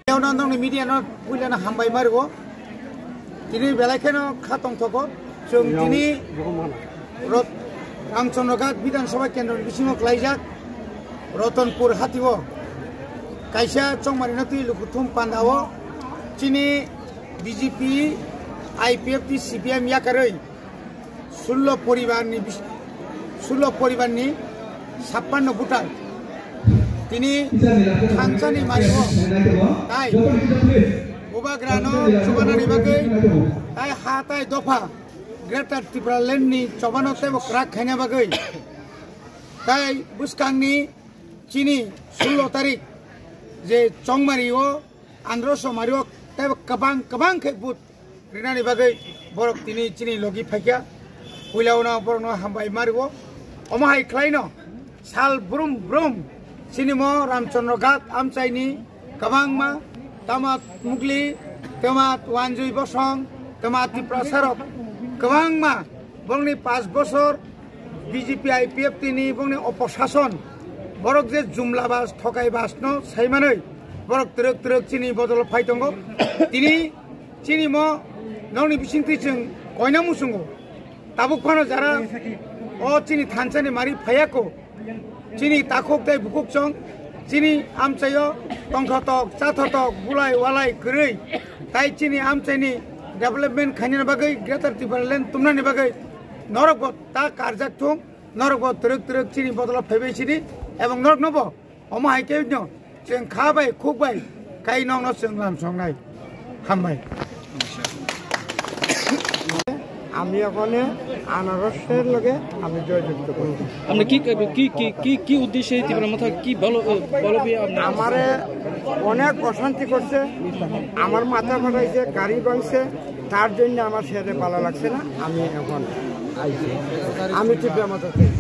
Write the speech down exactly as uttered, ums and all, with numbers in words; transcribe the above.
Yauna nongni media no puila no hambai mario. Tini belai kheno kha tongthogo. Chwng tini Rot-, Ramchandra Ghat Bidhan Sabha Kendro ni bisingo klaijak Ratanpur hatio kaisa chongmari no twi lukuthum pandao chini B J P, I P F T, C P M yakarwi sullo poribarni bis-, sullo poribarni sappanno butar tini thansani mario tai bubagrano chubanani bagwi tai ha tai dopha Greater Tipraland ni chobano teibo kwrak khaina bagwi tai bwskangni chini sullo tarik je chongmario andro somario teibo kwbang kwbang khe vote rinani bagwi borok tini chini logi phaikha. Puila uno borokno hambai mario. Omo hai khlaino sal brum brum chini mo Ramchandra Ghat amchaini kwbangma tama Mugli, tama Wanjui Bosong, tama Tiprasarok kwbangma borokni pash bosor B J P I P F T ni borokni oposason borok je jumla bas thokai bas no saimanwi borok twrwk twrwk chini bodolo phai tongo. Tini chini mo nokni bisingtwi chwng koina muchungo. Tabuk phano jara o chini thansani mari phaiya ko. Chini takhuk tei bukhuk chong chini amchaio tongthotok, chathotok, bulai walai kwrwi tai chini amchaini development khainani bagwi Greater Tipraland tumnani bagwi norokbo ta karjak thung, norokbo twrwk twrwk chini bodolo phaibai sidi ebong noroknobo Omo hai khe no chwng kha bai khuk bai kai nokno chwng lam songnai. Hambai. আমি এখানে আনারসের লগে আমি জয়যুক্ত করছি। আপনি কি কি কি কি কি উদ্দেশ্যে ত্রিপুরা মথা কি বলো বলো বিয়ে আপনি? আমারে অনেক অশান্তি করছে, আমার মাথা ফাটাইছে, গাড়ি ভাঙছে, তার জন্য আমার সেরে ভালো লাগছে না। আমি এখন আইছি, আমি ত্রিপুরা মথা থেকে।